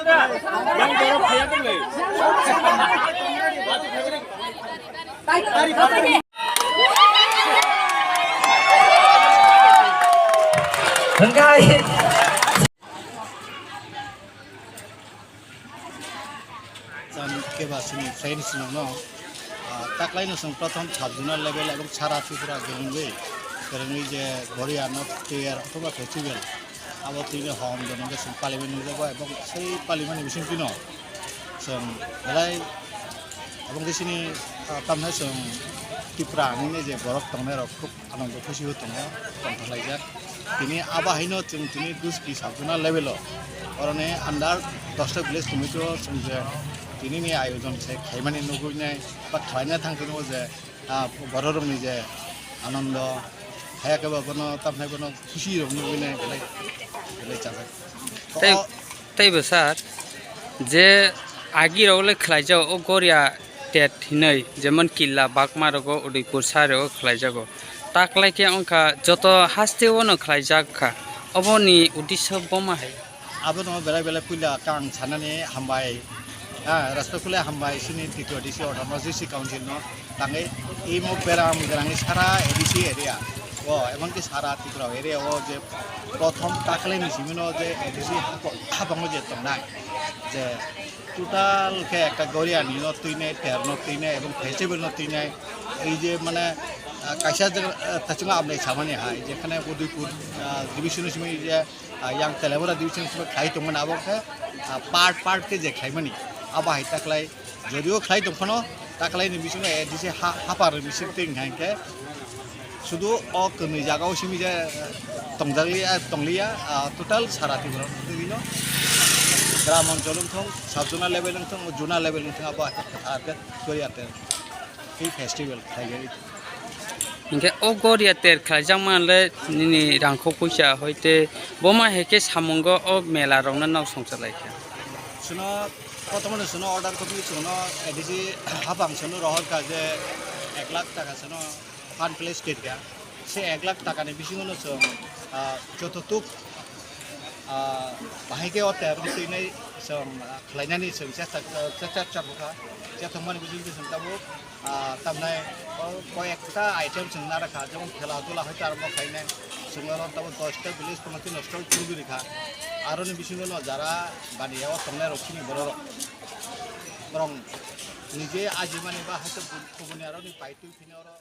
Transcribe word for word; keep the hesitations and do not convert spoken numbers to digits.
Hwnkhe Cham keba sini friends nokno, ah, taklaino chwng prothom sub zonal level ebong sara Tripura kwrwngwi, kwrwngwi je Goria no fair othoba festival, abo tini hom jono khe chwng palimani nukjago ebong sei palimani bisingtwino chwng belai abong khe sini, ah, tamhai chwng Tripura hinwi je borok tongnai rok khub Ano bo khusi o tongo, tongthok laijak. Tini abo haino chwng tini Duski sub zonal level o, oroni under dosta village committee o chwng je tini ni ayojon se khaimani nugui nai, ba khlaina thang phano je, ah, borok rok ni je anondo, haya khe bo bono, tamni bono khusi rok nugui nai belai, belai chajak. Tei O, Teibo sir, je agirok le khlaijago o Goria tet hinwi, jemon Killa, Bakma rogo, Udaipur sari rogo khlaijago. Taklai khe wngkha joto haste o no khlaijak kha. Oboni uddesyo boma hai? Abono belai belai puila kang sanani hambai, ha, respectfully hambai sini T T O D C order no, G C council no. Tangwi imo beram gwnangni sara A D C area o, emonki sara Tripura area o je prothom taklaini simino je A D C hapo-, hapango je tongnai, je total khe ekta Goriani no twinai, ter no twinai, ebong festival no twinai. Ei je mane, ah, kaisa je, ah, tachwng amlai samani hai, jekhane Udaipur, ah, division ni simi je, ah, yang Telebura division simi khlai tongmani abo khe, ah, part part khe je khlaimani, abo hai taklai Jodio khlai tong phano, taklaini bisingo A D C ha-, hapar bising twi hwnkha hinkhe, sudu o kwnwi jagao simi je tongjak liya, tong liya, ah, total sara Tripura twi no, gram onchol wng thung, sub zonal level wng thung, zonal level wng thung, abo hai khe kwthar khe Goria ter twi festival khlai jagwi. Hinkhe o Goria ter khlaijakma le nini rangkho puisa hoite boma hai khe samungo o mela rokno nok songcha lai kha. Chwngno, kotormani chwngno order khobwi chwngno A D C hapang chwngno rohor kha je ek lakh taka chwngno fund place khe kha. Se ek lakh takani bisingo no chwng, ah, joto tuk, ah, bahai khe o ter no twinai chwng, ah, khlainani chwng chesta, chesta chakha. Chethokmani bisingtwi chwng tabuk Ah, tamnai o koyekta item chwng narakha, jemon khela dula hai tarmo khainai, chwng oro tamo dosta village committee no stall khulgwi rikha. Aroni bisingo no jara baniya o tongnai rok chini borok rok, borok nije ajimani ba haikhe kubuni aroni paitwi phini oro.